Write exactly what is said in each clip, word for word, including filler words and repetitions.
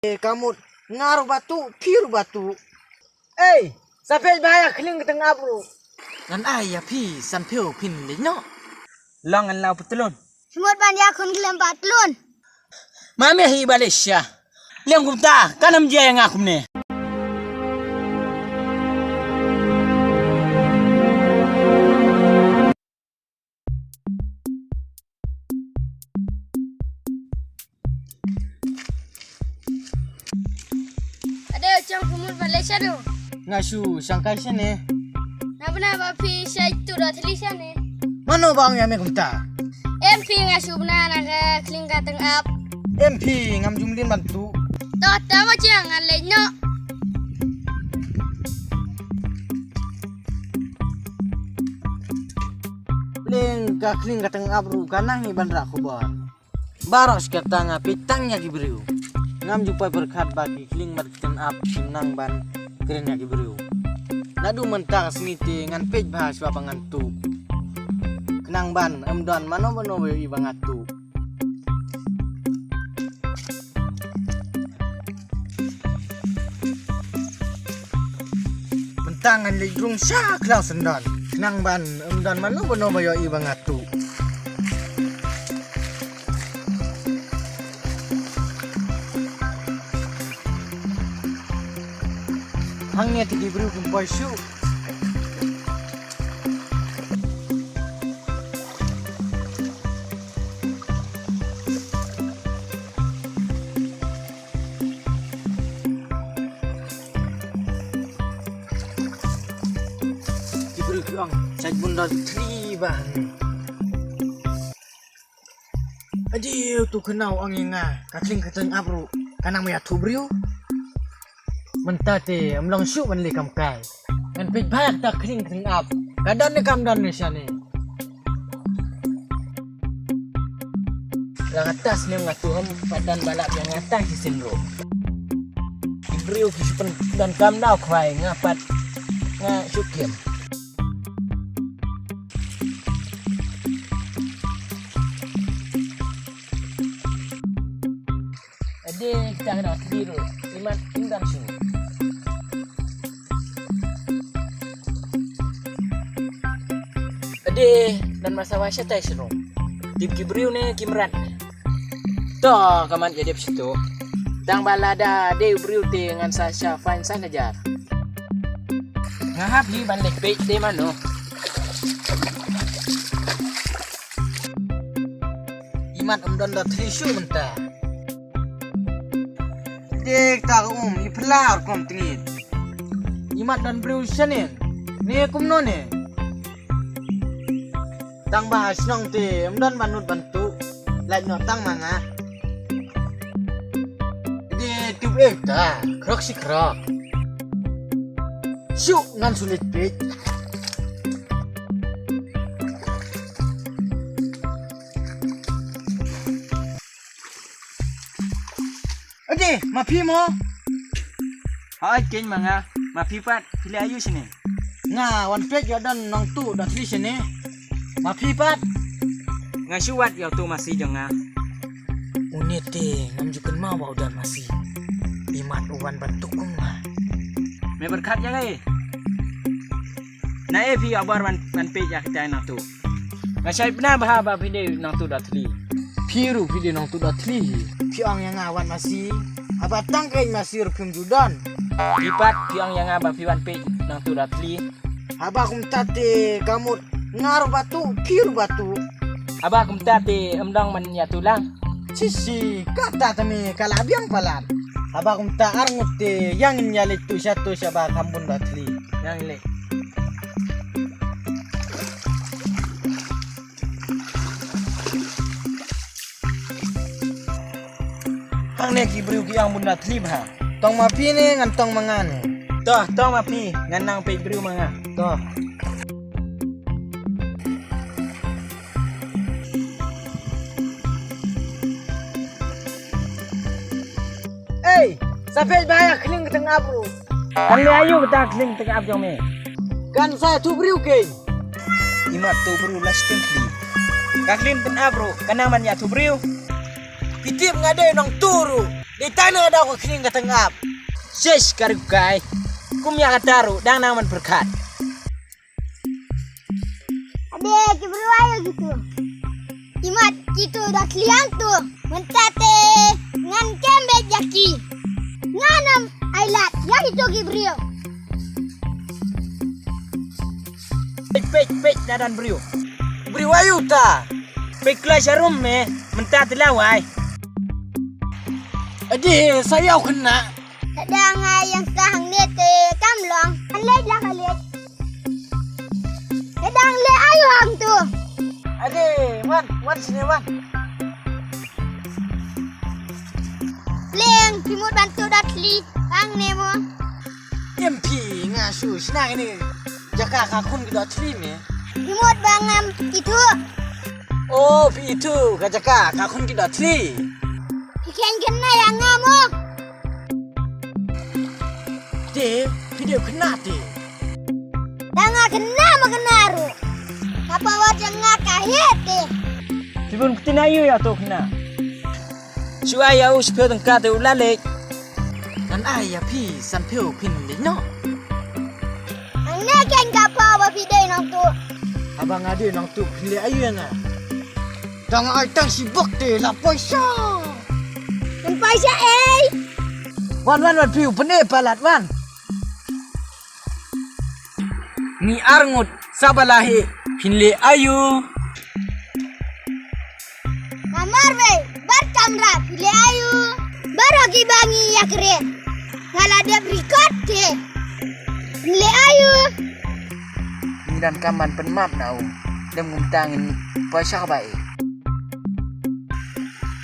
Te ka mut nga ruh ba tuh, phi ruh ba tuh. Ei, sa peit bha ïa ka khlieng ka tyngab ruh. Ngan ai ïa phi san phew phin leit noh. Long ngan law patlun. Shu mut ban ïa khun khlem patlun. Ma me hi ba leit sha. Liang kumta, kan ym jia ïa nga kumne. Ade, chang kumut ba leit shano? Nga shu shangkai shane. Nga bna ba phi shait tuh da thli shane. Mano ba ong ïa me kumta? Em phi, nga shu bna na ka khlieng ka tyngab. Em phi, ngam ju mlien ban tuh. To, ta ba chiang ngan leit noh. Lieng ka khlieng ka tyngab ruh ka nang hi ban rah khubor. Baroh shi katta nga peit tang ïa ki briew. Ngam ju poi pyrkhat ba ki khlieng bad ki tyngab kim nang ban kren ïa ki briew. Naduh mynta ka sngi te ngan peit bha shuwa ba ngan tuh. Khnang ban ym don mano mano ba ïohi ba nga tuh. Mynta ngan leit rung sha khlaw syndon. Khnang ban ym don mano mano ba ïohi ba nga tuh. Hangne te ki briew kim poi shuh. Ki briew ki ong, shait bun da thli bha. Adio, tu kynnoh ong ïa nga, ka khlieng ka tyngab ruh ka nang ïathuh briew. Mynta te ym long shuh ban leh kam kai. Ngan peit bha ïa kata ka khlieng ka tyngab, ka don ne kam don ne shane. La kata snem nga tuh ym pat don ba lap ïa nga tang shisien ruh. Ki briew ki shu pyndonkam daw khwai, nga pat nga shu kem. Ade, kita kena tidur. Imat indang sini. Ade, nan masa wa shatai sini. Tip ki briew ne ki mrat ne. To, kaman ïa dep situ. Tang ba lada de briew te ngan sa sha fine san hajar. Nga hap hi ban leit peit de mano. Imat ym don da thli shuh mynta. Dek ta ka um i phla rukom tngit. Imat don briew shane ne kumno ne. Tang ba ha shnong te ym don ban nud ban tuh. Lait noh tang ma nga. De tuh ek ta khrok shi khrok. Shu ngan sulit pit. Ade, ma phi mo? Hooid keiñ ma nga, ma phi pat, phi leh aïu shane? Nga wan peit ïoh don nongtuh da thli shane. Ma phi pat? Nga shu wad ïa uto u masi jong nga. Une te ngam ju kynmaw ba u don masi. Imat u wan ban tuh kum nga. Me pyrkhat ïa nga. Na e phi ïoh bor ban, ban peit ïa kita i nongtuh. Nga shait bna bha ba phi dei nongtuh da thli. Phi ruh phi dei nongtuh da thli hi. Phi ong ïa nga wan masi. Haba tang keiñ masi ruh phim ju don. Phi pat phi ong ïa nga ba phi wan peit nongtuh da thli. Haba kumta te ka mut nga ruh ba tuh, phi ruh ba tuh. Haba kumta te ym dang man ïa tuh lang. Shi shi, kata te me ka la biang palat. Haba kumta ar ngut te ïa ngin ïa leit tuh sha tuh sha ba kham bun da thli. Ïa ngin leit. Hangne ki briew ki ong bun da thli bha. Tong ma phi ne ngan tong ma nga ne. To, tong ma phi ngan nang peit briew ma nga. To. Ei, sa peit bha ïa ka khlieng ka tyngab ruh. Kan leh aïu kata ka khlieng ka tyngab jong me? Kan sa ïathuh briew keiñ. Imat tuh briew la shiteng khlieh. Ka khlieng ka tyngab ruh ka nang ban ïathuh briew. Phi tip nga dei nongtuh ruh. Dei tang na ka daw ka khring ka tang ap. Shish ka ri kai. Kum ïa kata ruh dang nang ban pyrkhat. Ade ki briew aïu kitu. Imat kitu da thli hangtu. Mynta te ngan kem beit ïa ki. Ngan ym ai lad ïa kitu ki briew. Peit, peit, peit, nadan briew. Briew aïu ta? Peit kloi sharum me, mynta te la wai. Ade, sa ïa u khynnah. Ka dang ai ïa sa hangne te kam long. Ka leit la ka leit. Ka dang leh aïu hangtu. Ade, wan, wan shane wan. Leng, phi mut ban tu da thli hangne mo. Em phi nga shu shna kane jaka ka khun ki da thli me. Phi mut ba ngam ithuh. O phi ithuh ka jaka ka khun ki da thli. Phi khein khynnah ïa nga mo. Te phi dei khynnah te. Tang nga khynnah ma khynnah ruh. Ka pawa jong nga ka heh te. Phi bun kti na ïu ïa to khynnah. Shu ai ïa u shiphew tyngka te u la leit. Ngan ai ïa phi sanphew phin leit noh. Hangne keiñ ka paw ba phi dei nongtuh. Haba nga dei nongtuh phin leh aïu ïa nga. Tang ai tang shibok te la poisa. Phin poisa ei. Wan wan wan phi u pyneh palat wan. Ngi arngut sa ba la heh phin leh aïu. Nga marwei bad kamra phi leh aïu. Baroh kiba ngi ïakren nga la dep record te. Phin leh aïu. Ngi donkam ban pynmap na u. Dem kumta ngin poi sha kaba eh.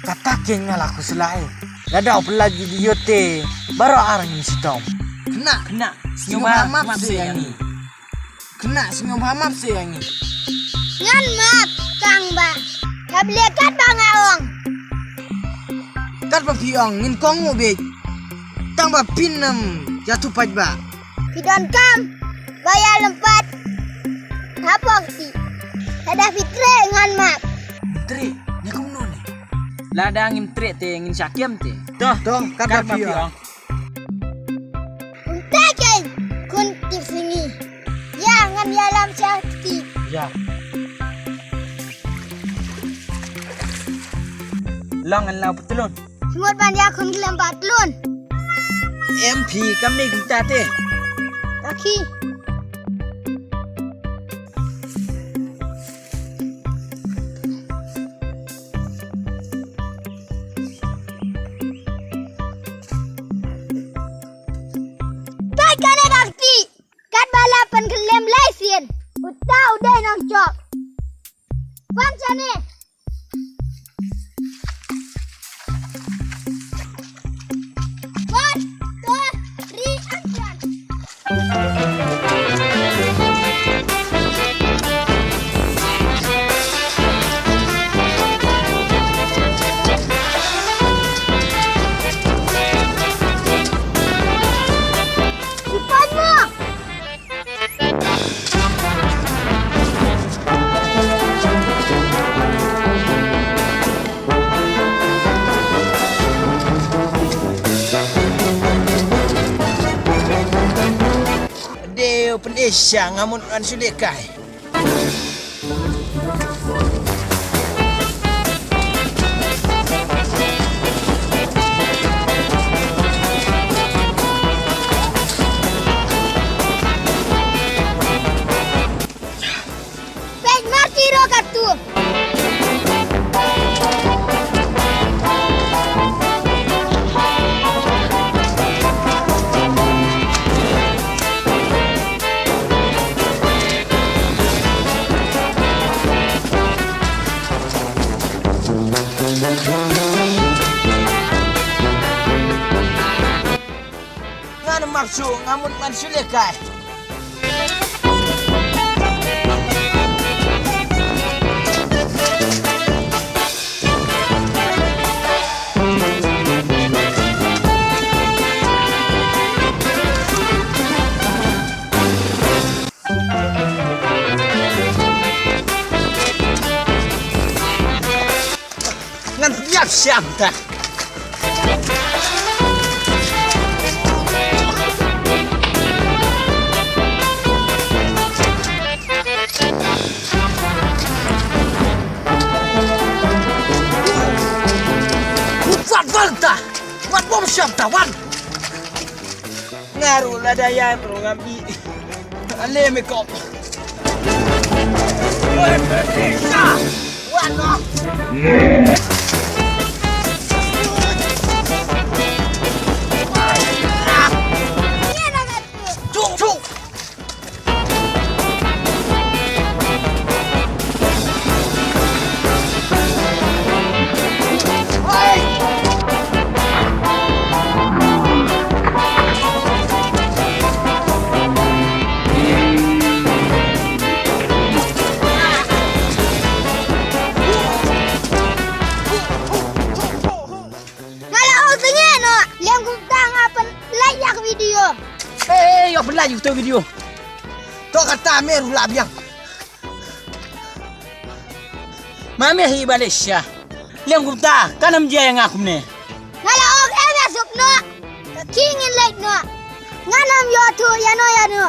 Kata keiñ nga la khuslai. Lada u pynlait video te baroh ar ngin shitom. Khynnah, khynnah, sngewbha map seh ïa ngi. Khynnah, sngewbha map seh ïa ngi. Ngan map tang ba hap leh katba nga ong. Katba phi ong ngin kohnguh beit. Tang ba phin ym ïathuh paidbah. Phi donkam ba ïalympat hapoh kti. Lada phi treh ngan map. Treh ne kumno ne? Lada ngim treh te ngin shah kem te. To, to, katba phi ong. Kumta keiñ khun tipsngi. Ïa ngan ïalam sha kti. Ïa. Long ngan la patlun. Sngewbha ban ïa khun khlem patlun. Em phi kam ne kumta te. Aki. Peit kane ka kti. Katba la pynkhlem lai sien. Uta u dei nongjob. Wan shane. One, two, three, action. Ki pan mo. Dei u pynïaid sha nga mut ngan shu lehkai. Peit marti ruh katu. Ngan map shuh, nga mut ngan shu lehkai. Ngan ïap sham ta. Sham tawan. Nga ruh lada ïa ruh ngam i. Ale me kop. Wan noh. Chuk, chuk. Nga la ong sngewbha noh, lem kumta nga pynlait ïa ka video. Eh, ïa pynlait ïa ka video. To kata me ruh la biang. Ma me hi ba le sha. Lem kumta, kan ym jia ïa nga kumne. Nga la ong em ïa suk noh. Ka ki ngin leit noh. Ngan ym ïoh tu ïa no ïa no.